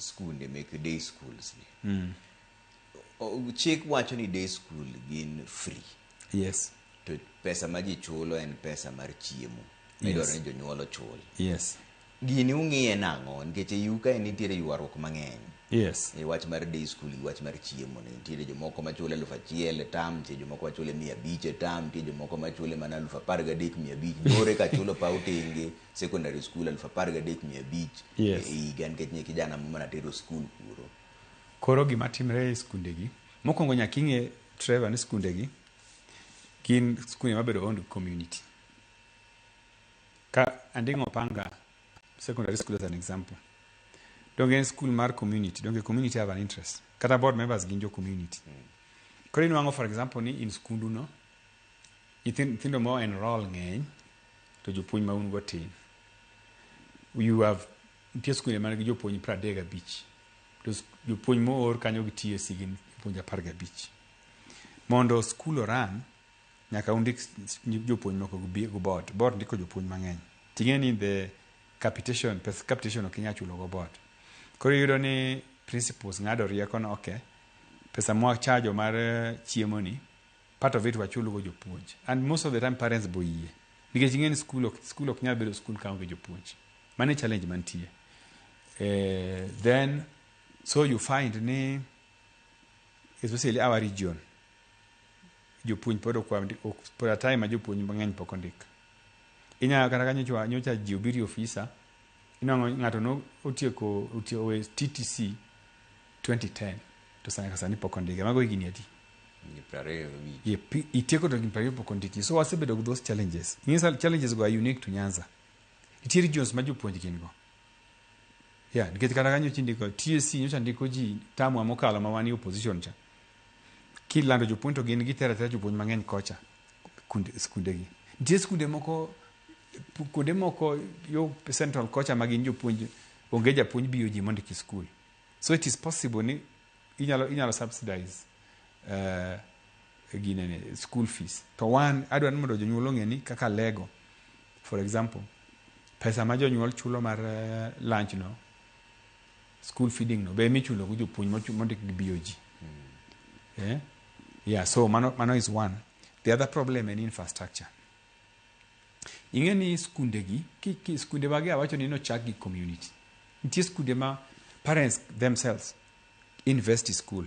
Skunde mek day schools ni. Chik wacho ni day school gin free. To pesa ma ji chulo en pesa mar chiemo. Midwaro ni jonyuol ochul. Gini ung'iye nang'o? Nikech e iu kae nitiere ywaruok mang'eny. E wach mar day school gi wach mar chiemo ni. Nitiere jomoko machule 1000 e term, nitie jomoko machule 500 e term, nitie jomoko machule mana 13,500. Nyoro ka chulo paw tenge secondary school 13,500 e higa nikech ne kijana mana tero school kuro. Koro gima timre e skundegi, mokwongo nyaka ing'e, Trevor, ni skundegi gin skunde mabedo owned community. Ka Anding'o Opanga Secondary School as an example. Donge en school mar community, donge community have an interest. Kata board members gin jo community. Koro inwang'o, for example, ni in skundu no, nyithindo mo enroll ng'eny to jopuonj ma un go tin. You have nitie skunde man gi jopuonj 35 to jopuonj moor kanyo gi TSC gin jopuonj 15. Mondo skul oran, nyaka undik jopuonj moko gi board. Board ndiko jopuonj mang'eny. Ting'e ni the capitation, pes capitation ok inyal chulo go board. Koro iyudo ni principals ng'ado rieko ni okay, pesa mwachajo mar chiemo ni, part of it wachul go jopuonj. And most of the time parents bo yie. Nikech ing'e ni school ok nyal bedo school ka onge jopuonj. Mano e challenge mantie. Then, so you find ni, especially our region, jopuonj pod ok pod a time ma jopuonj mang'eny pok ondik. Inyalo kata ka nyocha ji obiro e ofisa, inwang'o ng'ato no otieko owe TTC 2010 to sani sani pok ondike. Mago higni adi? Higni 25. Yeah, itieko to higni 20 pok ondiki. So wasebedo gi those challenges. Ing'e challenges go are unique to Nyanza. Nitie regions ma jopuonj gin go. Yeah, nikech kata ka nyocha indiko TSC, nyocha ndiko ji term mokalo ma wan e opposition cha. Kilando jopuonj to gin gitero atera jopuonj mang'eny kocha skundegi. Nitie skunde moko, kuonde moko yo central kocha ma gin jopuonj onge japuonj BOG mondiki skul. So it is possible ni inyalo subsidize ginene school fees. To wan adwa ni mondo jonyuol ong'e ni kaka Lego, for example, pesa ma jonyuol chulo mar lunch no, school feeding no, be michulo go jopuonj mondik gi BOG. Yeah? Yeah, so mano is one. The other problem en infrastructure. Ing'e ni skunde gi, skunde magi awacho ni nochak gi community. Nitie skunde ma parents themselves invest e school.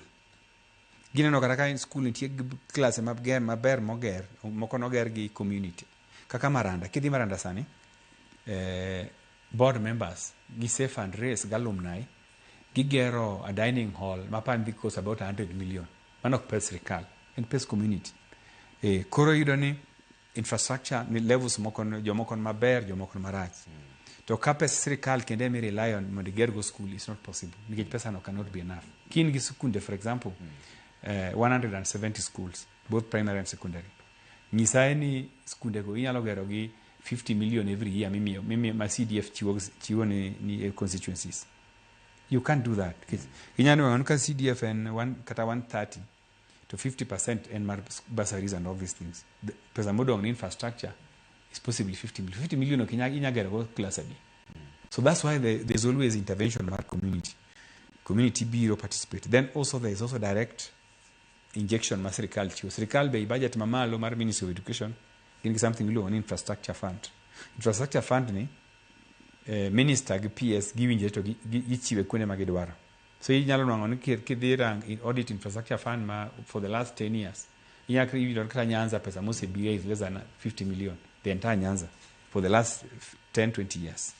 Gineno kata ka school nitie gi klase maber, maber moger, moko noger gi community. Kaka Maranda, kidhi Maranda sani, board members gise fundraise gi alumni, gigero a dining hall ma apani dhi cost about 100 million. Mano ok pes sirikal, en pes community. Koro iyudo ni infrastructure ni levels moko jomoko ni maber, jomoko ni marach. To ka pes sirikal kendo emi rely on mondo iger go school is not possible. Nikech pesa no cannot be enough. Ka in gi skunde, for example, 170 schools, both primary and secondary. Nyisae ni skunde go inyalo gero gi 50 million every year mimiyo ma CDF chiwo ni constituencies. You can't do that. Nikech inyalo nwang'o ni ka CDF en one, kata 130 to 50% en mar bursaries and all these things. The pesa modong' ni infrastructure is possibly 50 million. 50 million ok inyal gero go class adi. So that's why there's always intervention mar community. Community biro participate. Then also there is also direct injection ma sirikal chiwo. Sirikal be budget mamalo mar Ministry of Education gin gi something miluongo ni infrastructure fund. Infrastructure fund ni minister gi PS giwinjre to gichiwe kuonde ma gidwaro. So inyalo nwang'o ni kidhi rang in audit infrastructure fund ma for the last 10 years, inyalo yudo kata Nyanza pesa mosebiro is less than 50 million, the entire Nyanza for the last 10 20 years.